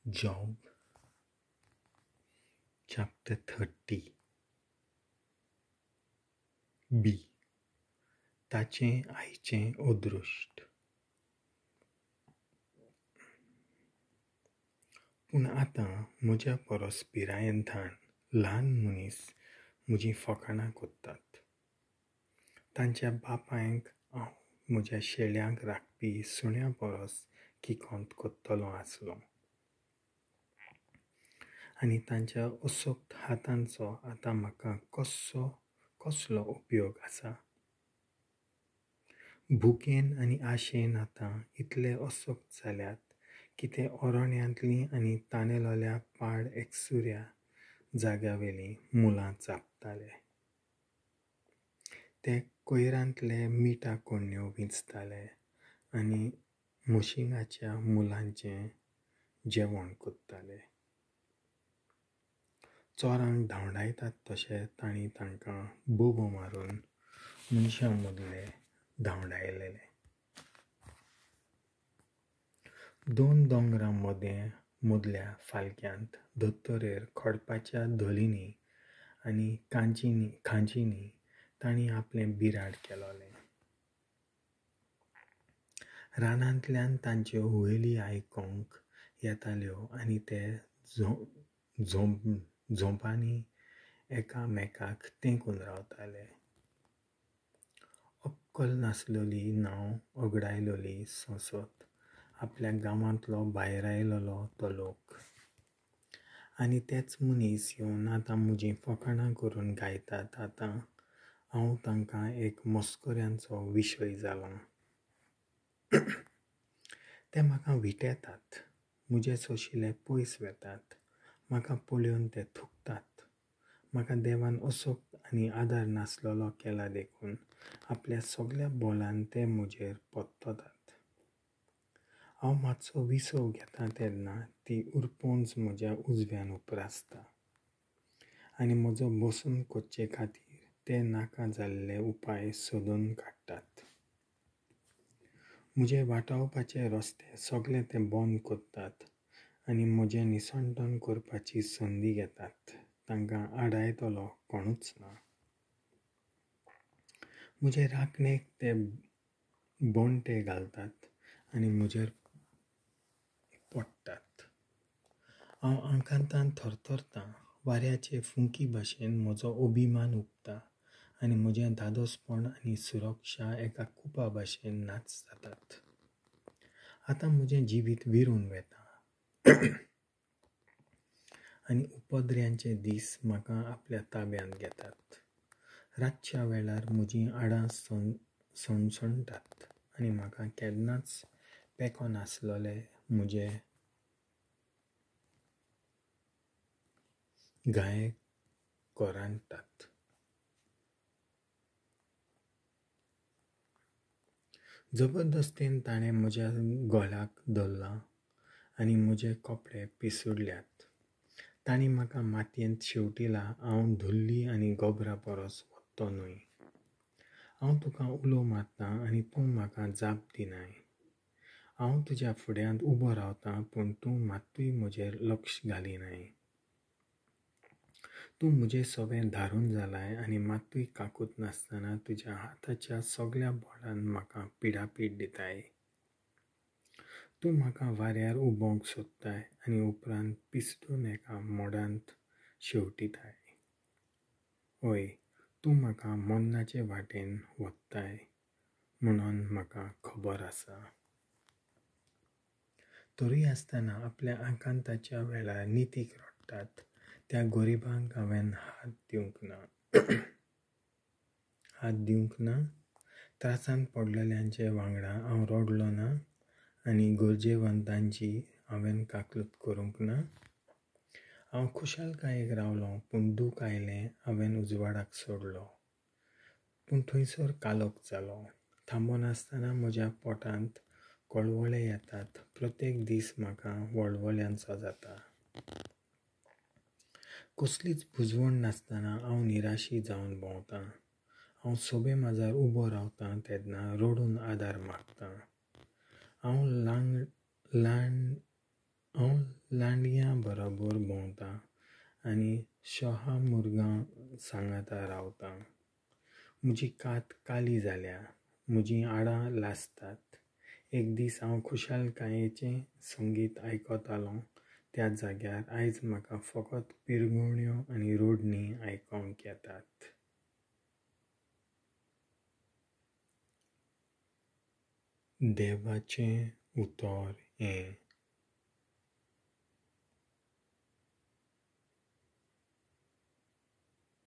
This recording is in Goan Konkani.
Job chapter 30 B. ताचें आईचें अदृश्ट. पूण आतां म्हज्या परस पिरायेन ल्हान मनीस म्हजीं फकाणां करतात. तांच्या बापायक हांव म्हज्या शेळ्यांक राखपी सुण्या परस किकोंत करतलों आसलों आनी तांच्या असक्त हातांचो आतां म्हाका कसलो उपयोग आसा? भुकेन आनी आशेन आतां इतले असक्त जाल्यात की ते अरण्यांतलीं आनी तानेलोल्या पाड एकसुऱ्या जाग्यावेलीं मुलां चाबताले. ते कोयरांतले मिठा कोण्यो विंचताले आनी म्हशिंगाच्या मुलांचें जेवण करताले. चोरांक धांवडायतात तशें तांणी तांकां बोबो मारून मनशां मदले धांवडायले. दोन दोंगरां मदल्या फालक्यांत धर्तरेर खडपाच्या धोलींनी आनी खांचींनी तांणी आपलें बिराड केलोलें. रानांतल्यान तांच्यो हुयेली आयकूंक येताल्यो आनी ते झोंपांनी एकामेकाक तेंकून रावताले. अक्कल नासलोली नांव अगडायलोली सोंसत आपल्या गांवांतलो भायरायलोलो तो लोक. आनी तेच मनीस येवन आतां म्हजीं फकाणां करून गायतात. आतां हांव तांकां एक मस्कऱ्यांचो विशय जालां. ते म्हाका विटेतात, म्हजे सोशिले पयस वेतात, म्हाका पळोवन ते थुकतात. म्हाका देवान असक्त आनी आदार नासलोलो केला देखून आपल्या सगल्या बोलान ते म्हजेर परततात. हांव मातसो विसव घेता तेन्ना ती उरपोंज म्हज्या उजव्यान उप्रासता आनी म्हजो बसून करचे खातीर ते नाका जाल्ले उपाय सोदून काडटात. म्हजे वाटावपाचे रस्ते सगळे ते बंद करतात आनी म्हजें निसंटन करपाची संदी घेतात. तांकां आडायतलो कोणूच ना. म्हजे राखणेक ते बोंटे घालतात आनी म्हजेर पडटात. हांव आकांतान थरथरतां. वाऱ्याचे फुंकी भाशेन म्हजो अभिमान उबता आनी म्हजें धादोसपण आनी सुरक्षा एका कुपा भाशेन नाच जातात. आतां म्हजें जिवीत विरून वेता आनी उपद्र्यांचे दीस म्हाका आपल्या ताब्यांत घेतात. रातच्या वेळार म्हजीं हाडां सणसणटात आनी म्हाका केन्नाच पेको नासलोले म्हजे घाये कोरांततात. जबरदस्तीन ताणें म्हज्या गोळाक धरला आनी म्हजे कपडे पिसुडल्यात. तांणी म्हाका मातयेंत शेंवटिला. हांव धुल्ली आनी गोबरा परस वत्तो न्हय. हांव तुका उलो मारतां आनी तूं म्हाका जाप दिनाय. हांव तुज्या फुड्यांत उबो रावतां पूण तूं मात्तूय म्हजेर लक्ष घालिनाय. तूं म्हजें सवें धारून जालाय आनी मात्तूय काकूत नासतना तुज्या हाताच्या सगल्या बोळान म्हाका पिडापीड दिताय. तूं म्हाका वाऱ्यार उबोवंक सोदताय आनी उपरांत पिसडून एका मोडांत शेंवटिताय. हय, तूं म्हाका मरणाचे वाटेन व्हरताय म्हणून म्हाका खबर आसा. तरूय आसतना आपल्या आकांताच्या वेळार नितीक रडटात त्या गरिबांक हांवें हात दिवंक ना. हात दिवंक ना. त्रासांत पडलेल्यांचे वांगडा हांव रडलो ना आनी गरजेवंतांची हांवें काकलूत करूंक ना. हांव खुशालकायेक रावलो पूण दूख आयलें. हांवें उजवाडाक सोडलो पूण थंयसर कालोख जालो. थांबनासतना म्हज्या पोटांत कळवळे येतात. प्रत्येक दीस म्हाका वळवळ्यांचो जाता. कसलीच बुजवण नासतना हांव निराशी जावन भोंवतां. हांव सोबे माजार उबो रावतां तेन्ना रडून आदार मागतां. हांव लांडग्यां बरोबर भोंवतां आनी शहामुर्गां सांगाता रावतां. म्हजी कात काली जाल्या, म्हजीं हाडां लासतात. एक दीस हांव खुशालकायेचें संगीत आयकतालों त्या जाग्यार आयज म्हाका फकत पिरगुण्यो आनी रोडणीं आयकूंक येतात. देवाचें उतर हें.